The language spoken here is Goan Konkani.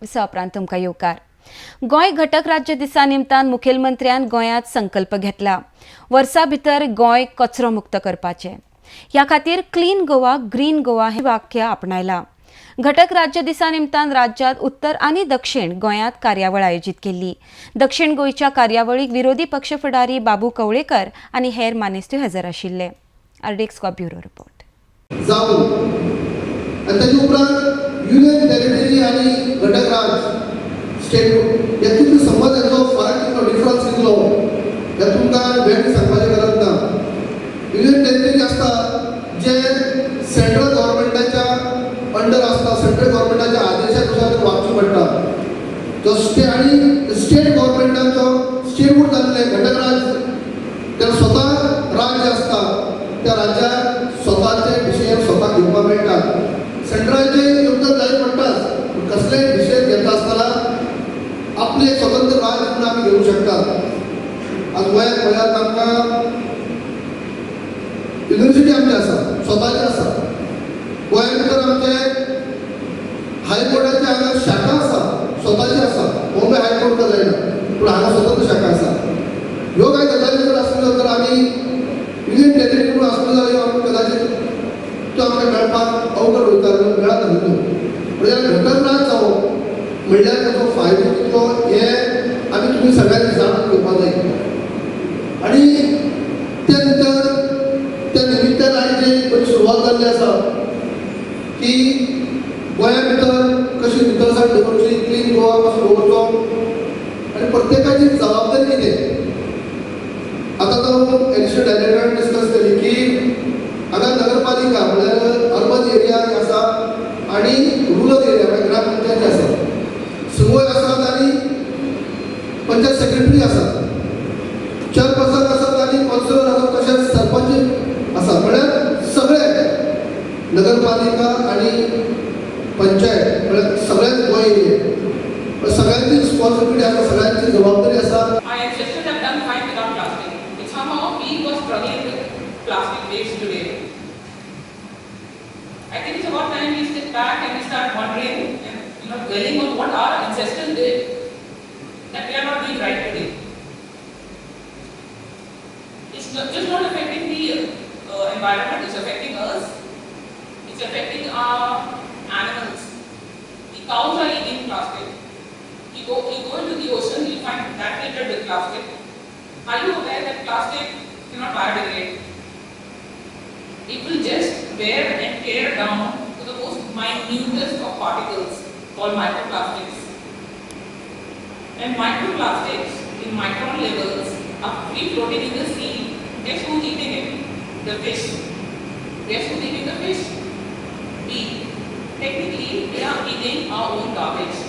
विसवा उपरांत तुमकां येवकार. गोंय घटक राज्य दिसा निमतान मुखेलमंत्र्यान गोंयांत संकल्प घेतला, वर्सा भितर गोंय कचरो मुक्त करपाचें. ह्या खातीर क्लीन गोवा ग्रीन गोवा हें वाक्य आपणायलां. घटक राज्य दिसा निमतान राज्यांत उत्तर आनी दक्षिण गोंयांत कार्यावळ आयोजीत केल्ली. दक्षिण गोंयच्या कार्यावळीक विरोधी पक्ष फुडारी बाबू कवळेकर आनी हेर मानेस्त हजर आशिल्ले. RDX bureau report. जावन आनी ताजे उपरांत युनियन टेरिटरी आनी घटक राज्य, स्टेट, ह्या कितलो संबंद, हाचो फरक कितलो, डिफरन्स कितलो, हें तुमकां वेगळें सांगपाची गरज ना. युनियन टेरिटरी आसता जे सेंट्रल गव्हर्मेंटाच्या अंडर आसता, सेंट्रल गव्हर्मेंटाच्या आदेशा नुसार ते वागचें पडटा. जो स्टे आनी स्टेट गव्हर्मेंटाचो स्टेटहूड जाल्लें घटक राज्य, तेन्ना स्वता राज्य आसता, त्या राज्याक स्वताचे डिसिजन स्वता घेवपाक मेळटा. सेंट्रलाचे योगदान जाय पडटाच, पूण कसलेय डिसिजन घेता आसतना आपलें स्वतंत्र राज्य म्हणून आमी घेवंक शकतात. आज गोंयांत पळयात, आमकां युनिवर्सिटी आमची आसा, स्वताची आसा. गोंयांत भितर आमचे हायकोर्टाची हांगा शाखा आसा, स्वताची आसा. बॉम्बे हायकोर्ट जायना, पूण हांगा स्वतंत्र शाखा आसा. ह्यो कांय गजाली जर आसल्यो तर आमी युनियन टेरिटरी म्हणून आसल्यो जाल्यार आमकां कदाचित त्यो आमकां मेळपाक अवघड वयता, मेळनाशिल्ल्यो. म्हणल्यार घटक राज्य जावप म्हणल्यार ताचो फायदो कितलो हें आमी तुमी सगळ्यांनी जाणून घेवपाक जाय. आनी त्या भितर त्या निमित्तान आयज जी बरी सुरवात जाल्ली आसा की गोंया भितर कशी नितळसाण दवरची, क्लीन गोवा कसो दवरचो आनी प्रत्येकाची जबाबदारी कितें. आतां तो एडिशनल डायरेक्टरान डिस्कस केली की हांगा नगरपालिका म्हणल्यार अर्बन एरिया आसा आनी रुरल एरिया म्हणल्यार ग्रामपंचायती आसा, संवय आसात आनी पंचायत सेक्रेटरी आसात, चेअरपर्सन आसात आनी कौन्सिलर आसात, तशेंच सरपंच आसात. म्हणल्यार सगळे नगरपालिका आनी पंचायत म्हणल्यार सगळ्यात गोंय एरिया, सगळ्यांची रिस्पॉन्सिबिलिटी आसा, सगळ्यांची जबाबदारी आसा. Our ancestors have done fine without plastic. But somehow we were struggling with plastic waste today. I think it's about time we sit back and we start wondering and dwelling on what our ancestors did that we are not doing right today. It's not, just not affecting the environment, it's affecting us. It's affecting our animals. The cows are eating plastic. You go into the ocean, you find that littered with plastic. Are you aware that plastic cannot biodegrade? It will just wear and tear down to the most minutest of particles called microplastics. And microplastics in micron levels are free floating in the sea. Guess who's eating it? The fish. Guess who's eating the fish? We. Technically, we are eating our own garbage.